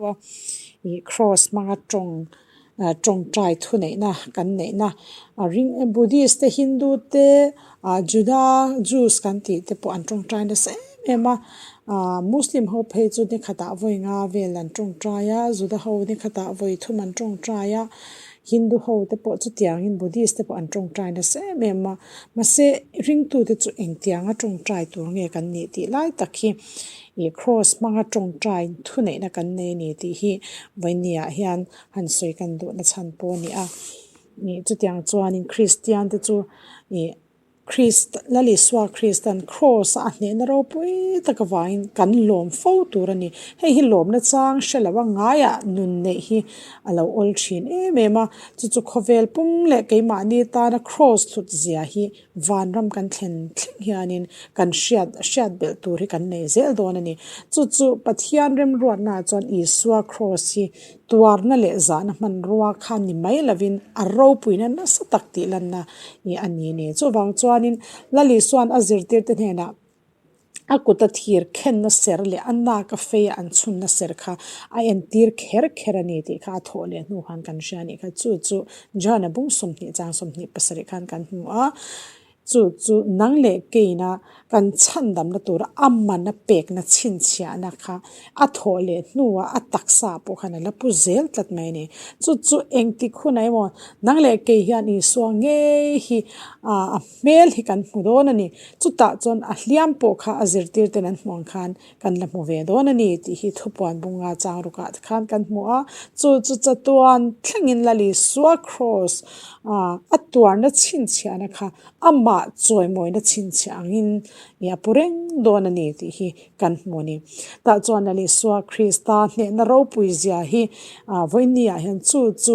A ih cross hmanga tawng ah tawngtai thuneihna kan neihna a ring buddhist te hindu te ah juda jews kan tih te pawh an tawngtai nasa em em a ah muslim ho phei chu ni khatah vawi nga vel an tawngtai a juda ho ni khatah vawi thum an tawngtai a hindu ho te pawh chutiangin buddhist te pawh an tawngtai nasa em em a mahse ringtute chu engtianga tawngtai tur nge kan nih tih lai tak hi ih cross hmanga tawngtai thuneihna kan nei a ni tih hi vawinia hian han sawi kan duhna chhan pawh a ni a ih chutiang chuanin kristian te chu ih Krist Lal Isua Kristan cross a hnehna ropui tak avangin kan lawm fo tur a ni. Hei hi lawmna chang hre lo a ngaiah nun neih hi a lo awl thin em em a, chu chu khawvel pum leh keimahni tana cross hlut zia hi vanram kan thlen thleng hianin kan hriat hriat belh tur hi kan nei zel dawn a ni. Chu chu Pathian remruatnaah chuan Isua cross hi Tuarna leh zahna hmanrua kha ni mai lovin a ropuina nasa tak tih lanna i a ni ni. Chuvang chuanin Lali chuan a zirtirte hnenah a kuta thir khenna ser leh a naka fei a an chhunna ser kha a entir kher kher a ni tih kha a thawh leh hnu khan kan hria a nih kha. Chu chu John-a bung 20 chang 27 khan kan hmu a. Chu chu nang leh keina kan chhandamna tura a mana pekna chhinchhiahna kha a thawh leh hnuah a taksa pawh khan a la pu zel tlat mai a ni. Chu chu engtik hunah emaw nang leh kei hian Isua ngei hi a hmel hi kan hmu dawn a ni. Chutah chuan a hliam pawh kha a zirtirten an hmuh ang khan kan la hmu ve dawn a ni tih hi thupuan bunga chang rukah te khan kan hmu a, chu chu chatuan thlengin Lal Isua Kraws a tuarna chhinchhiahna kha amah chawimawina chhinchhiah angin a pu reng dawn a ni tih hi kan hmu a ni. Tah chuan Lal Isua Krista hnehna ropui zia hi vawinia hian chu chu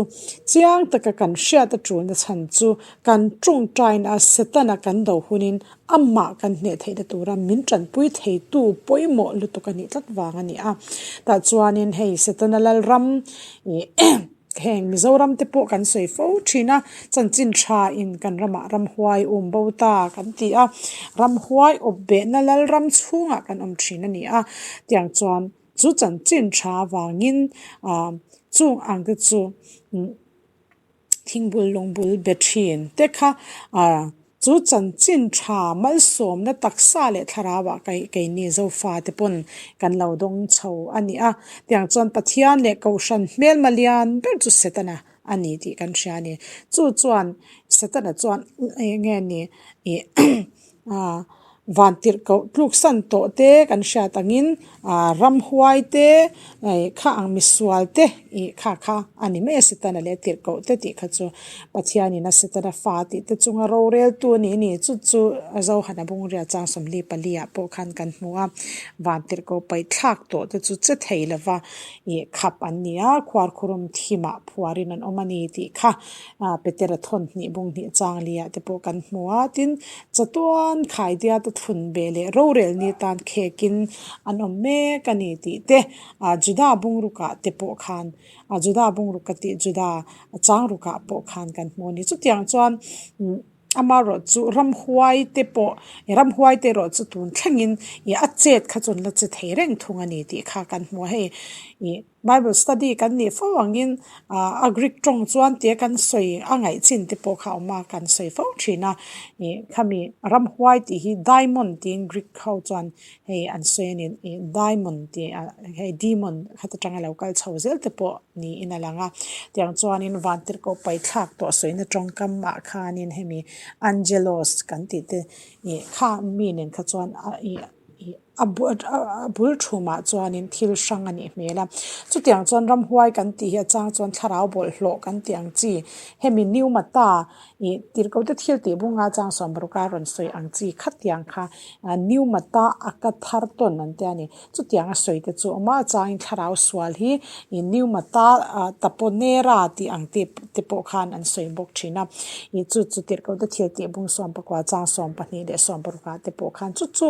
chiang taka kan hriat a tulna chhan chu kan tawngtaina Setana kan do hunin Amah kan hneh theihna tura min tanpui theitu pawimawh lutuk a nih tlat vang a ni a. Tah chuanin hei Setana Lalram ih heng Mizoram te pawh kan sawi fo thin a, chanchin tha in kan ramah ramhuai um bo ta kan ti a, ramhuai awp behna Lalram chhungah kan awm thin a ni a. Tiang chuan chu chanchin tha avangin ah chung ang te chu Thingbul lungbul be thin te kha ah chu chanchin tha malsawmna taksa leh thlarau ah keini Zofa te pawn kan lo dawng chho a ni a, tiang chuan Pathian leh Kohhran hmelma lian ber chu Setana a ni tih kan hria a ni. Chu chuan Setana chuan eng nge ni ih ah Vantirhkoh tluksan tawh te kan hriat angin ah ramhuai te ih kha ang misual te ih kha kha a ni mai a Setana leh tirhkoh te tih kha chu Pathianin a Setana fa tih te chunga roreltu a nih a ni. Chu chu Zohana Bungria chang 44 ah pawh khan kan hmu a, Vantirhkoh paihthlak tawh te chu che thei lova ih khap an ni a, khuarkhurum thimah phuarin an awm a ni tih kha Petera thawn hnih bung hnih chang liah te pawh kan hmu a, tin chatuan khaidia te thun beh leh rorel ni tan khekin an awm mek a ni tih te Juda bungrukah te pawh khan Juda bungruk ka tih Juda chang rukah pawh khan kan hmu a ni. Chutiang chuan Amaherawh chu ramhuai te pawh ramhuai te erawh chu tun thlengin ih a chet kha chu an la che thei reng thung a ni tih kha kan hmu a, hei ih Bible study kan nih fo angin ah a Greek tawng chuan tia kan sawi a ngaih chin te pawh kha a awm a kan sawi fo thin a ih khami ramhuai tih hi daimon tiin Greek ho chuan hei an sawi a ni ih daimon tih ah hei demon khat atanga lo kal chho zel te pawh niin a lang a tiang chuanin vantirhkoh paithlak tawh sawina tawngkam ah khanin hemi angelos kan tih te ih kha mi nen kha chuan a ih ih a a bul thumah chuanin thil hrang a nih hmel a chutiang chuan ramhuai kan tih hi a chang chuan thlarau bawlhhlawh kan tih ang chi hemi Newmata Ih tirhkoh te thil tih bunga chang 60 a rawn sawi ang chi khatiang kha Newmata a ka thar tawn an tia ni. Chutiang a sawi te chu a awm a, a changin thlarau sual hi ih Newmata Taponera tih ang te te pawh khan an sawi bawk thin a. Ih chu chu tirhkoh te thil tih bung 19 chang 12 leh 16 ah te pawh khan chu chu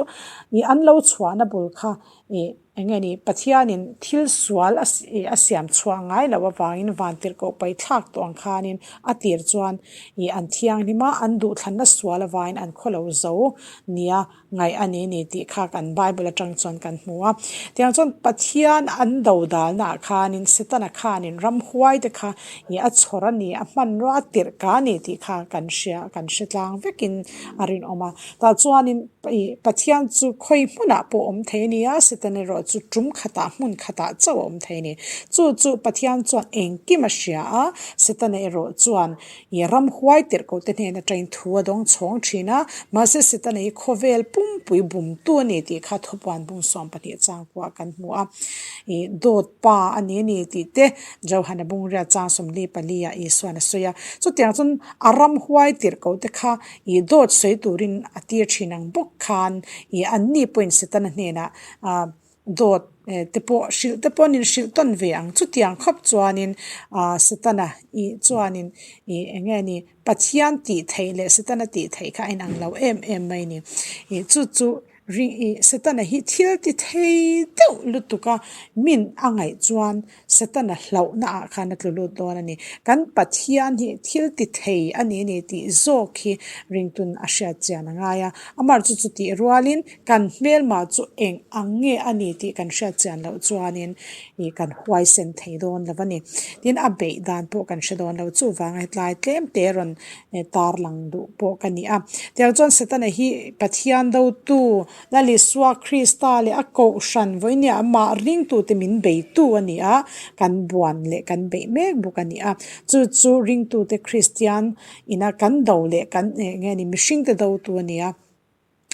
ih an lo chhuahna bul kha ih. Eng nge ni, Pathianin thil sual a siam chhuah ngai loh avangin vantirhkoh paithlak tawh ang khanin a tir chuan ih an thianghlim a, an duhthlanna sual avangin an khawlo zo nia ngaih a ni ni tih kha kan Bible atang chuan kan hmu a. Tiang chuan Pathian an dodalna ah khanin Setana khanin ramhuai te kha ih a chhawr a ni, a hmanrua a tirh ka a ni tih kha kan hria, kan hre tlang vekin a rinawm a. Tah chuanin ih Pathian chu khawi hmunah pawh awm thei a ni a, Satan erawh chu tum khatah hmun khatah chauh a awm thei a ni. Chu chu Pathian chuan engkim a hria a, Setana erawh chuan ih ramhuai tirhkoh te hnen atangin thu a dawng chhawng thin a, mahse Setana hi khawvel pumpui bumtu a ni tih kha thupuan bung 12 changkuah kan hmu a, ih dawt pa a ni a ni tih te Johana bungria chang 44 ah Isuan a sawi a. Chutiang chuan a ramhuai tirhkoh te kha Ih dawt sawi turin a tir thin ang bawk khan ih anni pawhin Setana hnenah ah dawt te pawh hrilh te pawh an inhrilh tawn ve ang. Chutiang khawp chuanin ah Setana ih chuanin ih eng nge ni Pathian tih theih leh Setana tih theih kha a inang lo em em mai a ni. Ih chu chu ring ih Setana hi thil ti thei deuh lutuk a min a ngaih chuan Setana hlauhna ah khan a tlu lut dawn a ni. Kan Pathian hi thil ti thei a ni ni tih zawk hi ringtun a hriat chian a ngai a. Amar chu chutih rualin kan hmelma chu eng ang nge a ni tih kan hriat chian loh chuanin ih kan huaisen thei dawn lo a ni. Tin, a beih dan pawh kan hre dawn lo. Chuvanga hetlai tlem te rawn tar lang duh pawh ka ni a. Tiang chuan Setana hi Pathian dotu Lal Isua Krista leh a kohhran vawinia amah ringtute min beitu a ni a, kan buan leh kan beih mek bawk a ni a. Chu chu ringtute Kristian ina kan do leh kan eng nge ni mihringte dotu a ni a,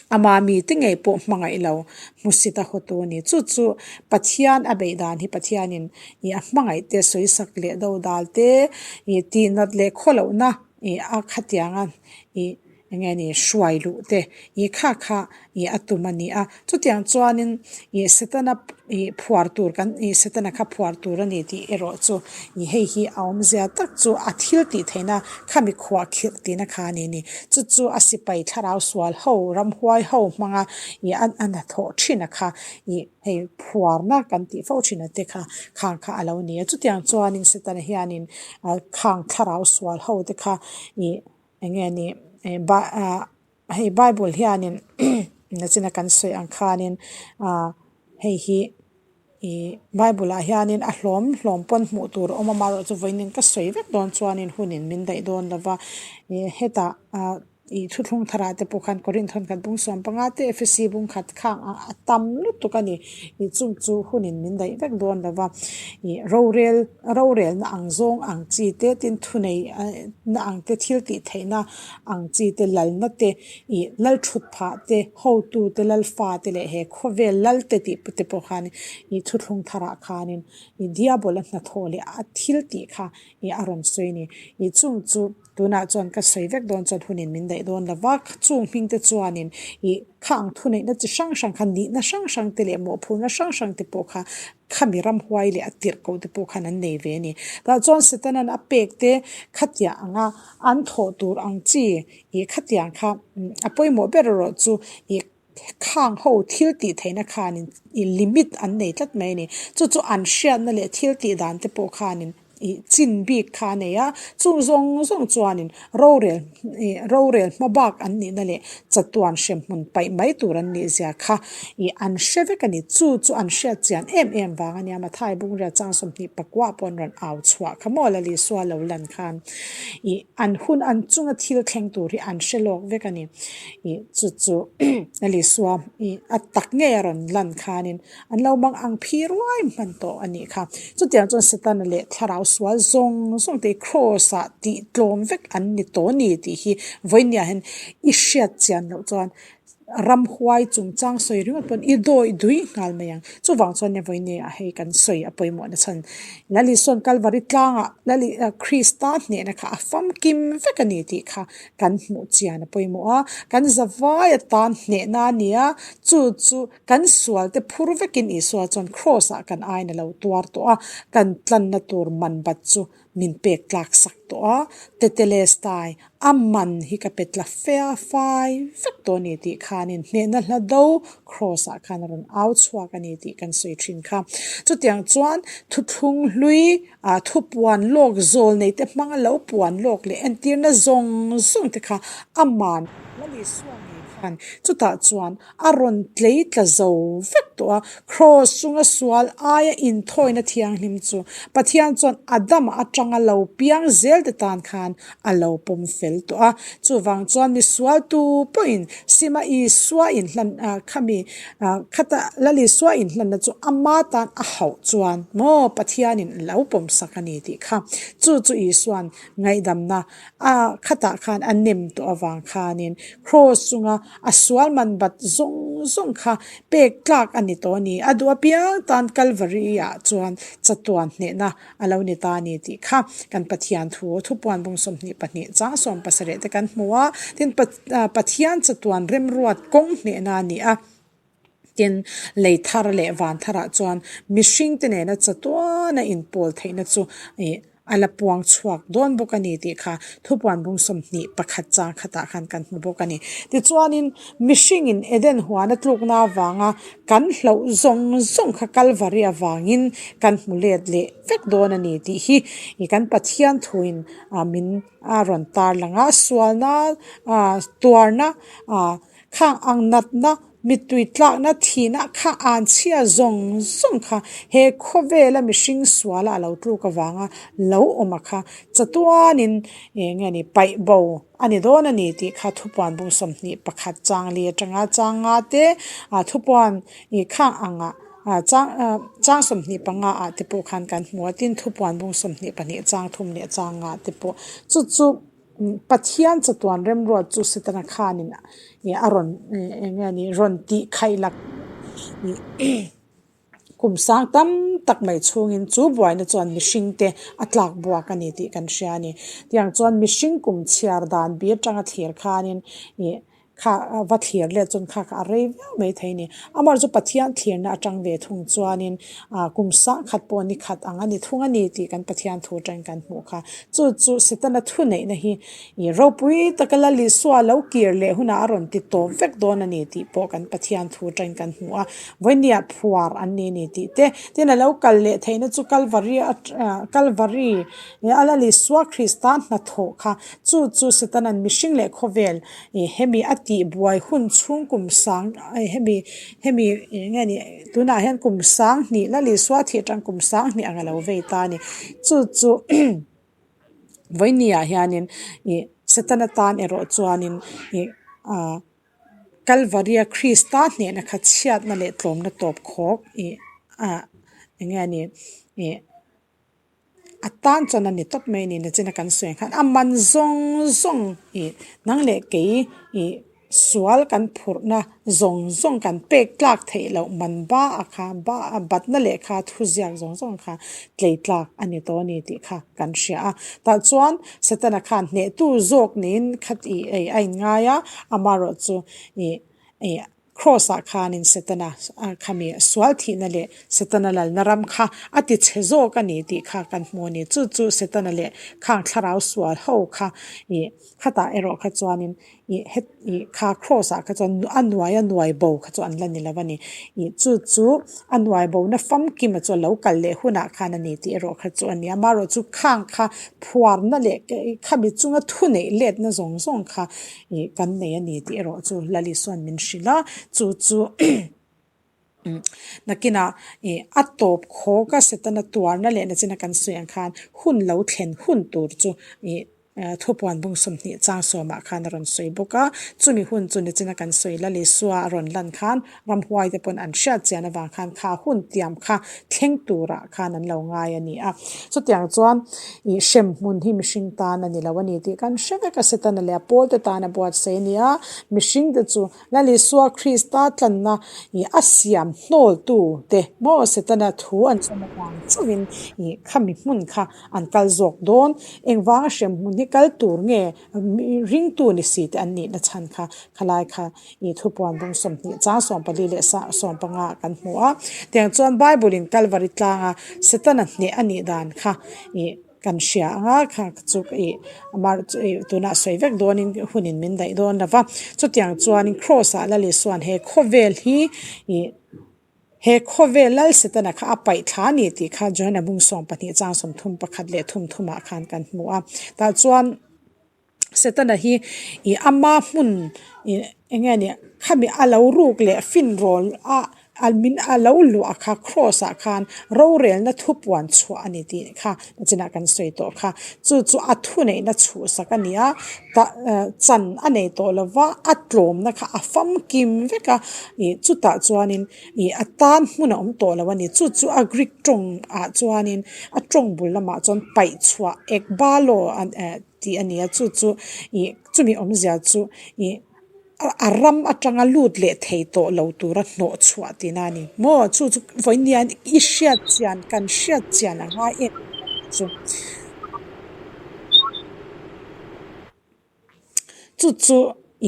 ama mite ngei pawh hmangaih lo hmusit a hawtu a ni. Chu chu Pathian a beih dan hi Pathianin ih a hmangaihte sawisak leh dodal te ih tihnat leh khawlohna ih a khatianga ih Eng nge ni hruai luh te ih kha kha ih a tum a ni a. Chutiang chuanin ih Setana ih phuar tur kan ih Setana kha phuar tur a ni tih erawh chu ih hei hi a awmzia tak chu a thil tih theihna khami khuah khirh tihna kha a ni ni. Chu chu a sipai thlarau sual ho ramhuai ho hmanga ih a hnathawh thin a kha ih hei phuarna kan tih fo thin a te kha khang kha a lo ni a. Chutiang chuanin Setana hianin khang thlarau sual ho te kha ih Eng nge ni hei bible hianin nachina kan sawi ang khanin ah hei hi ih bible ah hianin a hlawm hlawm pawn hmuh tur a awm a amaherawhchu vawiin ka sawi vek dawn chuanin hunin min daih dawn lova ih hetah ah ih thuthlung tharah te pawh khan Korinth hawn khat bung 15 te Ephesi bung khat khang ah a tam lutuk a ni ih chung chu hunin min daih vek dawn lova ih rorel Rorelna ang zawng ang chi te, tin thunei na ang te, thil tih theihna ang chi te, lalna te, ih lal thut phah te, hotu te, lal fa te leh he khawvel lal te tih te pawh khan ih thuthlung tharah khanin ih diabol a hnathawh leh a thil tih kha ih a rawn sawi a ni. Ih chung chu tunah chuan ka sawi vek dawn chuan hunin min daih dawn lo va, chung hming te chuanin ih kha ang thuneihna chi hrang hrang kha nihna hrang hrang te leh mawhphurhna hrang hrang te pawh kha Khami ramhuai leh a tirh koh te pawh khan an nei ve a ni. Tah chuan Setanan a pek te khatiang anga an thawh tur ang chi ih khatiang kha a pawimawh ber erawh chu ih khang ho thil tih theihna khanin ih limit an nei tlat mai a ni. Chu chu an hriatna leh thil tih dan te pawh khanin ih chin bik kha a nei a, chung zawng zawng chuanin rorel ih rorel hma bak an nihna leh chatuan hremhmun paih mai tur an nih zia kha ih an hre vek a ni. Chu chu an hriat chian em em vang a nia, Mathai Bungria chang 24 pawh an rawn au chhuah kha maw Lal Isua lo lan khan ih an hun an chunga thil thleng tur hi an hre lawk vek a ni. Ih chu chu Lal Isua ih a tak ngei a rawn lan khanin An lo mang ang phi ruai hman tawh a nih kha. Chutiang chuan Setana leh thlarau sual zawng zawng te hi Kraws ah tih tlawm vek an ni tawh a ni tih hi vawinia hian i hriat chian loh chuan ramhuai chungchang sawi ringawt pawn i dawi dui nghal mai ang. Chuvang chuan nia vawinia hei kan sawi a pawimawh na chhan Lal Isua'n Kalvari tlangah Lal Krista hnehna kha a famkim vek a ni tih kha kan hmuh chian a pawimawh a. Kan zavai atan hnehna a ni a, chu chu Kan sualte phur vekin Isua chuan Kraws-ah kan aina lo tuar tawh a, kan tlanna tur man bat chu min pek tlak sak tawh a, Tetelestai, a man hi ka pe tla fea fai vek tawh a ni tih khanin hnehna hla do Kraws ah khan a rawn au chhuak a ni tih kan sawi thin kha. Chutiang chuan thuthlung hlui ah thupuan lawk zawl nei te hmanga lo puan lawk leh entirna zawng zawng te kha a man Lal Isua ngei khan chutah chuan a rawn tlei tla zo vek tawh a, Kraws chunga sual aia inthawina thianghlim chu Pathian chuan Adama atanga lo piang zel te tan khan a lo pawm fel tawh a. Chuvang chuan misualtu pawhin Sima Isua inhlan khami khata Lal Isua inhlanna chu ama tan a hauh chuan maw Pathianin a lo pawm sak a ni tih kha chu chu Isua'n ngaihdamna a khatah khan a nem tawh avang khanin Kraws chunga a sual man bat zawng zawng kha pek tlak a ni tawh a ni. A duh apiang tan Kalvari ah chuan chatuan hnehna a lo ni ta a ni tih kha kan Pathian thu thupuan bung 22 chang 17 te kan hmu a, tin Pathian chatuan remruat kawng hnehna a ni a. Tin, lei thar leh van tharah chuan mihringte nena chatuana inpawl theihna chu ih a la puang chhuak dawn bawk a ni tih kha thupuan bung 21 chang khatah khan kan hmu bawk a ni. Tichuanin, mihringin Eden huana tlukna avanga kan hlauh zawng zawng kha Kalvari avangin kan hmu let leh vek dawn a ni tih hi ih kan Pathian thuin min a rawn tarlang a, sualna tuarna Khang ang natna, mittui tlakna, thihna kha an chhia zawng zawng kha he khawvela mihring suala a lo tluk avanga lo awm a kha chatuanin eng nge ni paih bo a ni dawn a ni tih kha thupuan bung 21 chang li atanga chang nga te thupuan ih khang angah chang chang 25 ah te pawh khan kan hmu a tin thupuan bung 22 chang thum leh chang nga te pawh chu chu. Pathian chatuan remruat chu Setana khanin a rawn eng nge ni rawn tih khaih lak kum sang tam tak mai chhungin chu buaina chuan mihringte a tlak buak a ni tih kan hria a ni. Tiang chuan mihring kum chhiar dan bi atanga thlir khanin ih Kha va thlir let chuan kha kha a rei viau mai thei a ni. Amaherawhchu chu Pathian thlirna atang ve thung chuanin ah kum sang khat pawh ni khat ang a ni thung a ni tih kan Pathian thu atangin kan hmuh kha. Chu chu Setana thuneihna hi ih ropui taka Lal Isua lo kir leh hunah a rawn ti tawp vek dawn a ni tih pawh kan Pathian thu atangin kan hmu a. Vawinia phuar an ni a ni tih te, tin a lo kal leh theihna chu Kalvari Kalvari a Lal Isua Krista hnathawh kha chu chu Setana'n mihring leh khawvel Ih hemi a tih buai hun chhung kum sang hemi hemi eng nge ni tunah hian kum sang hnih la Isua thih atang kum sang hnih ang a lo vei ta a ni. Chu chu vawinia hianin ih Setana tan erawh chuanin ih ah Kalvaria Krista hnehna kha chhiatna leh tlawmna tawp khawk ih ah eng nge ni ih. A tan chuan a ni tawp mai a ni nachina kan sawi ang khan a man zawng zawng ih nang leh kei ih sual kan phurhna zawng zawng kan pek tlak theih loh man ba a kha ba a batna lehkha thuziak zawng zawng kha tlei tlak a ni tawh a ni tih kha kan hria a tah chuan Setana khan hnehtu zawk niin khat ih a inngai a amaherawhchu ih ih. Kraws-ah khanin Setana khami sual thihna leh Setana lalna ram kha a ti chhe zawk a ni tih kha kan hmu a ni. Chu chu Setana leh khang thlarau sual ho kha ih khatah erawh kha chuanin ih het ih kha Kraws-ah kha chuan a nuai a nuai bo kha chu an la ni lo a ni. Ih chu chu a nuai bona famkima chu a lo kal leh hunah khan a ni tih erawh kha chu a ni a. Amaherawhchu chu khang kha phuarna leh khami chunga thuneih letna zawng zawng kha Ih kan nei a ni tih erawh chu Lal Isua'n min hrilh a, chu chu nakinah ih a tawp khawk a Setana tuarna leh nachina kan sawi ang khan hun lo thlen hun tur chu ih thupuan bung 20 chang sawmah khan a rawn sawi bawk a, chumi hun chu nachina kan sawi Lal Isua a rawn lan khan ramhuai te pawn an hriat chian avang khan kha hun tiam kha thleng turah khan an lo ngai a ni a. Chutiang chuan ih hremhmun hi mihring tan a ni lo a ni tih kan hre vek a, Setana leh a pawlte tan a buatsaih a ni a, mihringte chu Lal Isua Krista tlanna ih a siam hnawltu te maw Setana thu an chawm avang chauhin ih khami hmun kha an kal zawk dawn. Engvanga hremhmun hi kal tur nge ringtu ni si te an nihna chhan kha khalai kha ih thupuan bung 20 chang 14 leh 15 ah kan hmu a. Tiang chuan Bible in Kalvari tlanga Setana hneh a nih dan kha ih. kan hria ang a, kha chu ih amaherawhchu ih tunah sawi vek dawnin hunin min daih dawn lo va. Chutiang chuanin Kraws ah Lal Isua'n he khawvel hi ih he khawvel Lal Setana kha a paih thla a ni tih kha Johana bung 12 chang 31 leh thum thumah khan kan hmu a. Tah chuan. Setana hi ih ama hmun ih eng nge ni khami a lo ruk leh finrawl a a min a lo luah kha cross ah khan rorelna thupuan chhuah a ni tih kha nachinah kan sawi tawh kha. Chu chu a thuneihna chhuhsak a ni a tah chan a nei tawh lova a tlawmna kha a famkim vek a ih chutah chuanin ih a tan hmun a awm tawh lo a ni. Chu chu a Greek tawng ah chuanin a tawng bul lamah chuan paih chhuah ekbalo a eh. Tih a ni a, chu chu ih chumi awmzia chu ih a ram atanga lut leh thei tawh lo tura hnawh chhuah tihna a ni maw? Chu chu vawiin i hriat chian kan hriat chian a ngai em chu. Chu chu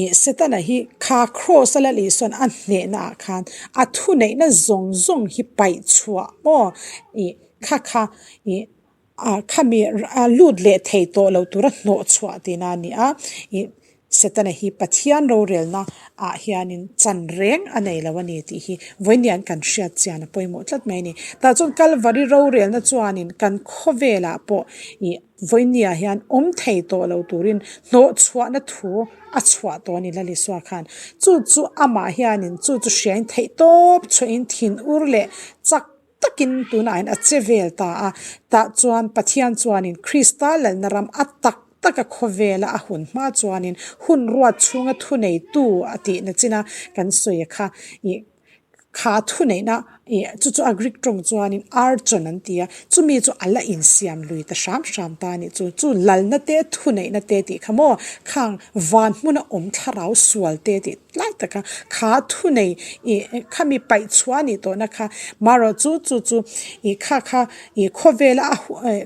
ih Setana hi kha Kraws a la lih sawn a hnehna ah khan a thuneihna zawng zawng hi paih chhuah maw ih kha kha ih Ah khami a lut leh thei tawh lo tura hnawh chhuah tihna a ni a, ih Setana hi Pathian rorelna ah hianin chan reng a nei lo a ni tih hi vawiin kan hriat chian a pawimawh tlat mai a ni. Tah chuan Kalvari rorelna chuanin kan khawvelah pawh ih vawiin hian awm thei tawh lo turin hnawh chhuahna thu a chhuah tawh a ni Lalisua khan. Chu chu amah hianin chu chu hriain theih tawp chhuahin thinur leh chak takin tunah hian a che vel ta a, tah chuan Pathian chuanin Krista lalna ram a tak taka khawvela a hun hma chuanin hun ruat chhunga thuneitu a tihna chin a kan sawi kha ih kha thuneihna ih chu chu a Greek tawng chuanin archon an ti a, chumi chu a la insiam lui ta hram hram ta a nih chu, chu lalna te thuneihna te tih kha maw khang van hmuna awm thlarau sual te tih. Tlai taka kha thunei ih khami paih chhuah a nih tawhna kha marawh chu chu chu ih kha kha ih khawvela a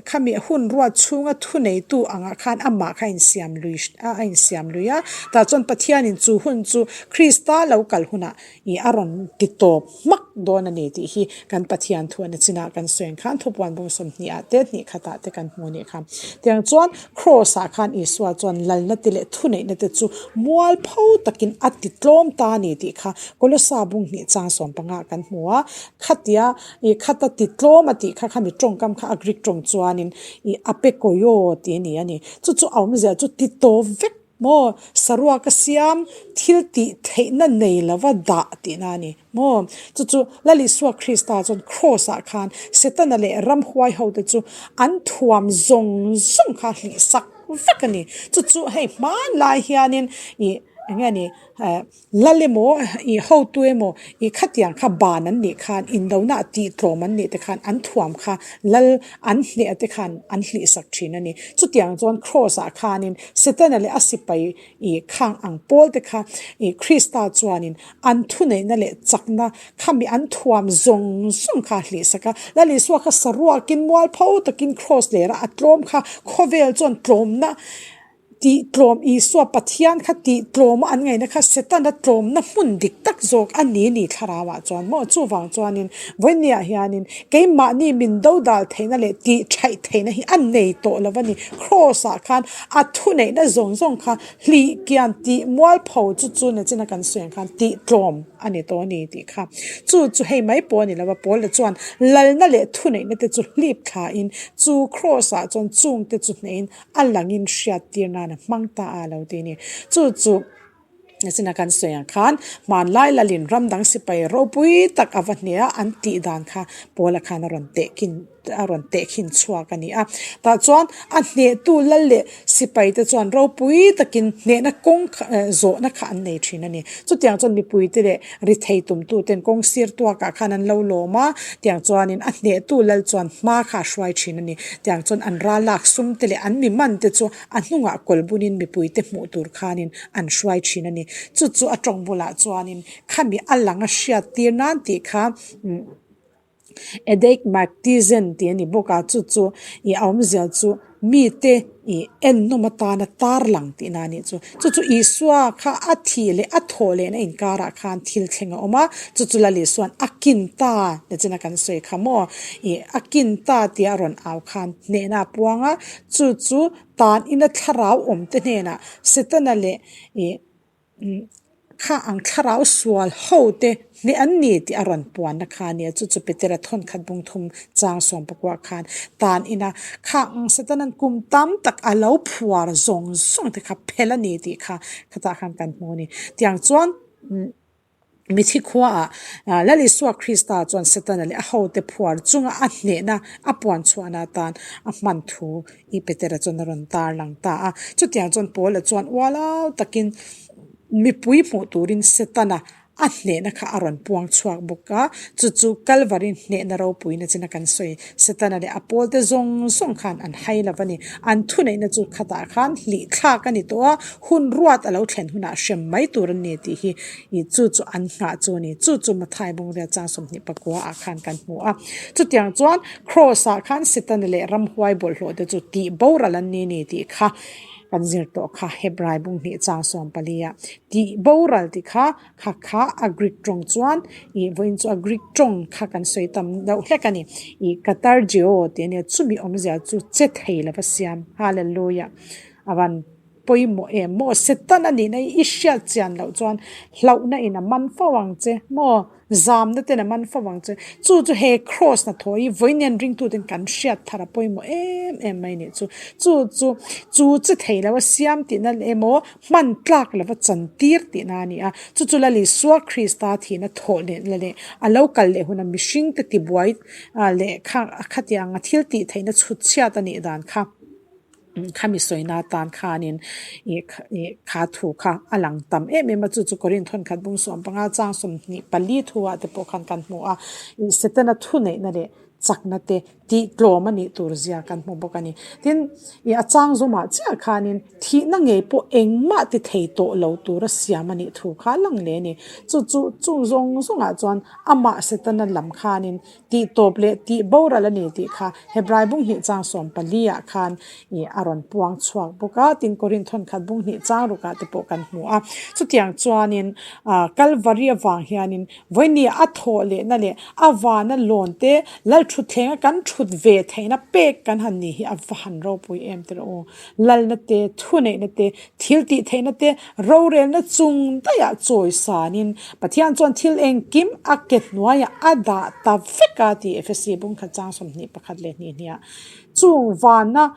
khami hun ruat chhunga thuneitu angah khan amah kha a insiam lui a insiam lui a tah chuan Pathianin chu hun chu Krista lo kal hunah ih a rawn ti tawp hmak dawn a ni tih hi kan Pathian thu a ni chinah kan sawi ang khan thupuan bung 20 ah te hnih khatah te kan hmu a nih kha tiang chuan Kraws ah khan Isua chuan lalna te leh thuneihna te chu mualpho takin a ti tlawm ta a ni tih kha Kolosa bung hnih chang 15 ah kan hmu a. Khatia ih khata ti tlawm a tih kha khami tawngkam kha a Greek tawng chuanin ih apekoio tih a ni a ni. Chu chu a awmzia chu ti tawp vek maw saruak a siam thil tih theihna nei lova dah tihna a ni. Maw? Chu chu Lal Isua Krista chuan Kraws ah khan Setana leh ramhuai ho te chu an thuam zawng zawng kha hlih sak vek a ni. Chu chu hei hmanlai hianin ih eng nge ni eh Lal emaw ih hotu emaw ih khatiang kha ban an nih khan indona ah tih tlawm an nih te khan an thuam kha Lal an hneh te khan an hlih sak thin a ni. Chutiang chuan Kraws ah khanin Setana leh a sipai ih khang ang pawl te kha ih Krista chuanin an thuneihna leh chakna khami an thuam zawng zawng kha a hlihsak a. Lal Isua kha saruakin mualpho takin Kraws lera a tlawm kha khawvel chuan tlawmna tih tlawm Isua Pathian kha tih tlawma an ngaihna kha Setana tlawmna hmun dik tak zawk a ni ni thlarauah chuan maw chuvang chuanin vawinia hianin keimahni min dodal theihna leh tih thaih theihna hi a nei tawh lo a ni. Kraws ah khan a thuneihna zawng zawng kha hlih kian tih mualpho chu chu nachina kan sawi ang khan tih tlawm a ni tawh a ni tih kha. Chu chu hei mai pawh a ni lo a, Paula chuan lalna leh thuneihna te chu hlip thla in chu Kraws ah chuan chung te chu hneh in a langin hriat tir nan a hmang ta a lo ti a ni. Chu chu. Nachina kan sawi ang khan hmanlai lalin ram dang sipai ropui tak a va hneh a, an tih dan kha Paula khan a rawn tehkhin a rawn tehkhin chhuak a ni a. Tah chuan a hnehtu lal leh sipai te chuan ropui takin hnehna kawng zawhna kha an nei thin a ni. Chutiang chuan mipui te leh rithei tumtu ten kawng sir tuakah khan an lo lawm a, tiang chuanin a hnehtu lal chuan hma kha a hruai thin a ni. Tiang chuan an ral lak sum te leh an mi man te chu A hnungah kawl bunin mipuite hmuh tur khanin an hruai thin a ni. Chu chu a tawng bulah chuanin khami a lang a hriat tir nan tih kha umm Edek Marktizen tih a ni bawk a, chu chu ih a awmzia chu mite ih ennawm atana tar lang tihna a nih chu. Chu chu Isua kha a thih leh a thawh lehna inkarah khan thil thleng a awm a, chu chu Lal Isua'n a kin ta nichin a kan sawi kha maw ih a kin ta tia a rawn au khan hnehna a puang a, chu chu tan ina thlarau awmte hnenah Setana leh ih Kha ang thlarau sual ho te hneh an ni tih a rawn puanna kha a nia, chu chu Petera thawn khat bung thum chang sawm pakua khan tan ina kha ang Satanan kum tam tak a lo phuar zawng zawng te kha phel a ni tih kha khatah khan kan hmu a ni. Tiang chuan mithi khuaah Lal Isua Krista chuan Satana leh a hote phuar chunga a hnehna a puan chhuahna atan a hman thu I Petera chuan a rawn tar lang ta a. Chutiang chuan Paula chuan ualau takin mipui hmuh turin Setana a hnehna kha a rawn puang chhuak bawk a, chu chu Kalvari hnehna ropuina china kan sawi. Setana leh a pawlte zawng zawng khan an hai lo a ni. An thuneihna chu khatah khan hlih thlak a ni tawh a, hun ruat a lo thlen hunah hrem mai tur an ni tih hi I chu chu an nghah chu a ni. Chu chu Mathai Bungriat chang 24 ah khan kan hmu a. Chutiang chuan Kraws ah khan Setana leh ramhuai bawlhhlawh te chu tih boral an ni ni tih kha kan zir tawh kha Hebrai bung hnih chang 14 ah tih boral tih kha kha kha a Greek tawng chuan ih vawiin chu a Greek tawng kha kan sawi tam deuh hlek a ni. Ih katargeo tih a nia chumi awmzia chu che thei lova siam Hallelujah a van Pawimawh em maw? Setan a nihna hi i hriat chian loh chuan hlauhna in a man fo ang che maw? Zamna ten a man fo ang che. Chu chu he kraws hnathawh hi vawiin ringtuten kan hriat thar a pawimawh em em mai nih chu. Chu chu chu che thei lo a siam tihna emaw hman tlak lova chan tir tihna a ni a. Chu chu Lal Isua Krista thihna thawh leh la leh a lo kal leh huna mihringte tibuai leh kha khatiang a thil tih theihna chhut chhiat a nih dan kha. Khami sawina atan khanin ih ih kha thu kha a lang tam em em a, chu chu Korinth thawnkhat bung 15 chang 24 thu ah te pawh khan kan hmu a, ih Setana thuneihna leh chakna te tih tlawm a nih tur zia kan hmu bawk a ni. Tin, ih a chang zawmah chiah khanin thihna ngei pawh engmah ti thei tawh lo tura siam a nih thu kha a lang leh a ni. Chu chu chung zawng zawngah chuan amah Setana lam khanin Tih tawp leh tih boral a ni tih kha Hebrai bung hnih chang 14 ah khan ih a rawn puang chhuak bawk a, tin Korinth thawnkhat bung hnih chang rukah te pawh kan hmu a. Chutiang chuanin ah Kalvari avang hianin vawinia a thawh lehna leh a vana lawn te Lalthutthlenga kan thut ve theihna pek kan han ni hi a va han ropui em tirh u. Lalna te, thuneihna te, thil tih theihna te, rorelna chung daihah chawi sanin Pathian chuan thil engkim a ke hnuaiah a dah ta vek a tih Efesi bungkhat chang 21 leh hnih hniah chung vana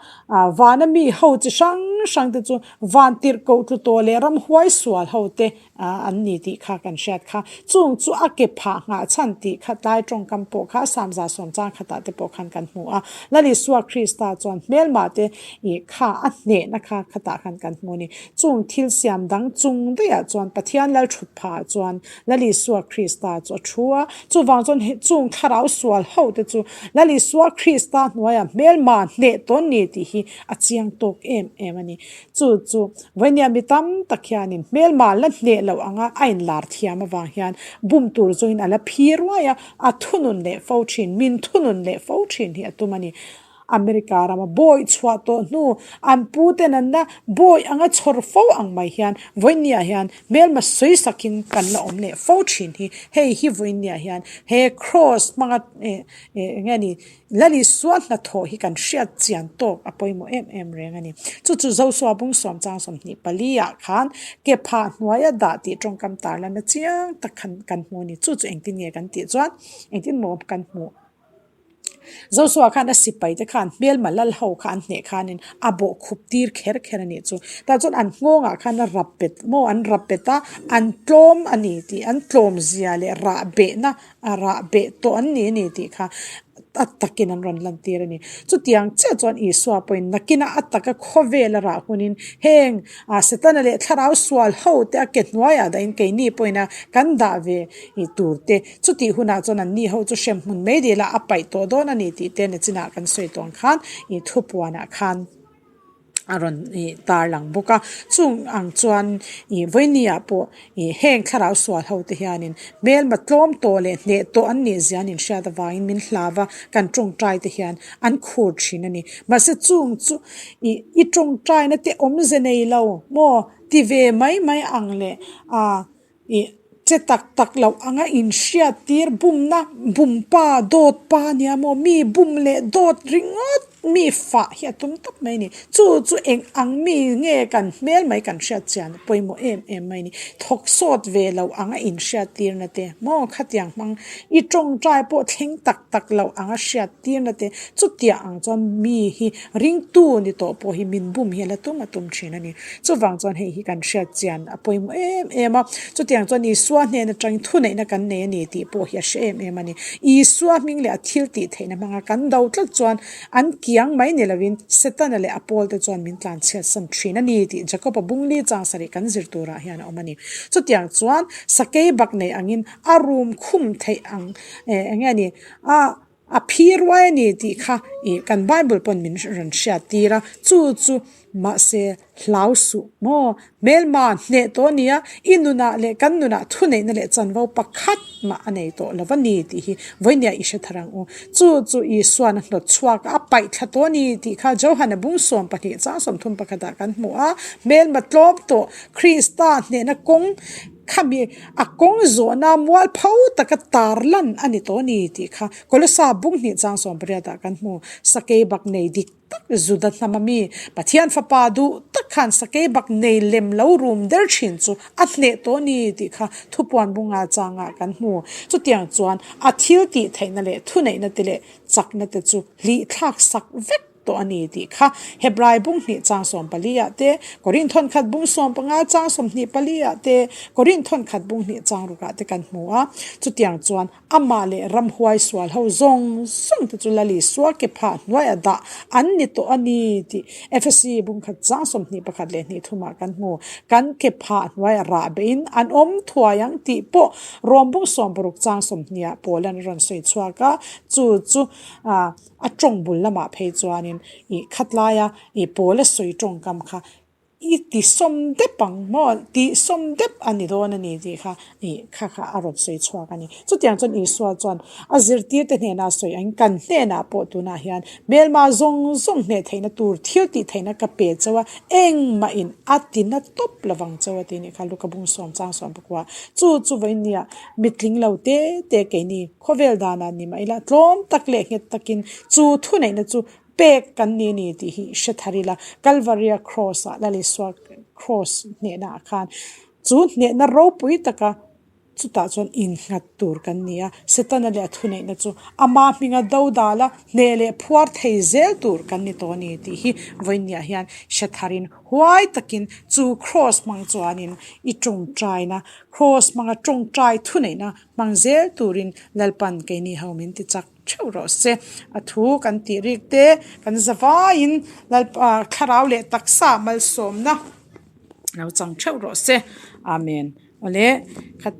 vana mi ho chi hrang hrang te chu van tirhkoh tlu tawh leh ramhuai sual ho te an ni tih kha kan hriat kha. Chung chu a ke phah nghah chhan tih kha tlai tawngkam pawh kha Samza sawm chang khatah te pawh khan kan hmu a. Lal Isua Krista chuan hmelmah te ih kha a hnehna kha khatah khan kan hmu a ni. Chung thil siam dang chung daihah chuan Pathian Lal thut phahah chuan Lal Isua Krista chu a thu a. Chuvang chuan chung thlarau sual ho te chu Lal Isua Krista hnuaiah hmelmah hneh tawn ni tih hi a chiang tawk em em a ni. Chu chu Vawihnia mi tam tak hianin hmelma la hneh loh anga a inlar thiam avang hian bum tur zawngin a la phi ruai a, a thunun leh fo thin, min thunun leh fo thin hi a tum a ni. America rama bawi chhuah tawh hnu an pu ten an la bawi anga chhawr fo ang mai hian Vawihnia hian hmelma sawi sakin kan la awm leh fo thin hi hei hi Vawihnia hian he kraws hmanga eh eng nge ni Lal Isua hnathawh hi kan hriat chian tawk a pawimawh em em reng a ni. Chu chu Josua bung sawm chang 24 ah khan ke phah hnuaia dah tih tawngkam tarlan a chiang tak khan kan hmu a ni. Chu chu engtin nge kan tih chuan engtin maw kan hmuh? Josua khan a sipai te khan hmelma lal ho kha an hneh khanin a bawh khup tir kher kher a nih chu. Tah chuan an nghawngah khan a rap bet maw an rap bet a, an tlawm a ni tih an tlawm zia leh rah behna a rah beh tawh an ni a ni tih kha a takin an rawn lantir a ni. Chutiang chiah chuan Isua pawhin nakina a taka khawvel a rah hunin heng Setana leh thlarau sual ho te a ke hnuaiah dahin keini pawhin a kan dah ve tur te chutih hunah chuan an ni ho chu hremhmun mai dilah a paih tawh dawn a ni tih te nachinah kan sawi tawh ang khan i thupuanah khan. A rawn ih tar lang bawk a, chung ang chuan ih vawinia pawh ih heng thlarau sual ho te hianin hmelma tlawm tawh leh hneh tawh an nih zia an inhriat avangin min hlau a, kan tawngtai te hian an khur thin a ni. Mahse chung chu ih i tawngtaina te awmze nei lo maw ti ve mai mai ang leh ah ih che tak tak loh anga inhriat tir bumna bumpa dawt pa nia maw mi bum leh dawt ringawt mi fah hi a tum tawp mai a ni. Chu chu eng ang mi nge kan hmel mai kan hriat chian a pawimawh em em mai a ni. Thawk sawt ve loh anga inhriat tirna te maw khatiang hmang i tawngtai pawh thleng tak tak loh anga hriat tirna te chutiang ang chuan mi hi ringtu ni tawh pawh hi min bum hi a la tum a tum thin a ni. Chuvang chuan hei hi kan hriat chian a pawimawh em em a, chutiang chuan Isua hnen atangin thuneihna kan nei a ni tih pawh hi a hre em em a ni. Isua hming leh a thil tih theihna hmanga kan do tlat chuan an kiang mai ni lovin Setana leh a pawlte chuan min tlanchhiat san thin a ni tih Jakob-a bungli chang sarih kan zir turah hian a awm a ni. Chutiang chuan sakei bak nei angin a rum khum theih ang eng nge ni a A phi ruai a ni tih kha ih kan Bible pawn min rawn hriat tir a, chu chu mahse hlau suh maw? Hmelma hneh tawh a nia, i nunah leh kan nunah thuneihna leh chanvo pakhat mah a nei tawh lo va ni tih hi vawinia i hre thar ang u. Chu chu Isuan a hnawt chhuak a, a paih thla tawh a ni tih kha Johana bung 12 chang 30 pakhatah kan hmu a, hmelma tlawm tawh Krista hnehna kawng Khami a kawng zawhna mualpho taka tarlan a ni tawh a ni tih kha Kolosa bung hnih chang 18 ah kan hmu. Sakei bak nei dik tak Juda hnam a mi Pathian fapa duh tak khan sakei bak nei lem lo rum der thin chu a hneh tawh a ni tih kha thupuan bunga changah kan hmu. Chutiang chuan a thil tih theihna leh thuneihna te leh chakna te chu hlih thlak sak vek tawh a ni tih kha Hebrai bung hnih chang 14 ah te, Korinth khat bung 15 chang 24 ah te, Korinth khat bung hnih chang ruk ah te kan hmu a. Chutiang chuan amah leh ramhuai sual ho zawng zawng te chu Lali sual ke phah hnuaiah dah an ni tawh a ni tih Efesi bung khat chang 21 leh hnih thumah kan hmu. Kan ke phah hnuaiah rah beihin an awm thuai ang tih pawh Rom bung 60 chang 20 ah Paul-an a rawn sawi chhuak a, chu chu A tawng bul lamah phei chuanin ih khatlaia ih pawl a sawi tawngkam kha i ti sawm dep ang maw tih sawm dep a ni dawn a ni tih kha ih kha kha a rawn sawi chhuak a ni. Chutiang chuan Isua chuan a zirtirte hnenah a sawi ang kan hnenah pawh tunah hian hmelma zawng zawng hneh theihna tur thil tih theihna ka pe chauh a, engmahin a ti na tawp lovang chauh a ti nih kha Luka bung sawm chang sawm pakua chu chu vawinia mitling lo te te keini Khawvel danah ni mah ila tlawm tak leh nghet takin chu thuneihna chu pek kan ni a ni tih hi hre thar ila, Kalvaria Cross-ah Lal Isua Cross hnehnaah khan chu hnehna ropui taka chutah chuan innghat tur kan ni a, Setana leh a thuneihna chu ama hminga do dala hneh leh phuar thei zel tur kan ni tawh a ni tih hi vawiinniah hian hre tharin huai takin chu Cross hmang chuanin i tawngtaina, Cross hmanga tawngtai thuneihna Hmang zel turin Lalpan keini ho min ti chak theuh rawh se. A thu kan tih rik te kan za vaiin Lalpa thlarau leh taksa malsawmna lo chang theuh rawh se. Amen. Awle khat.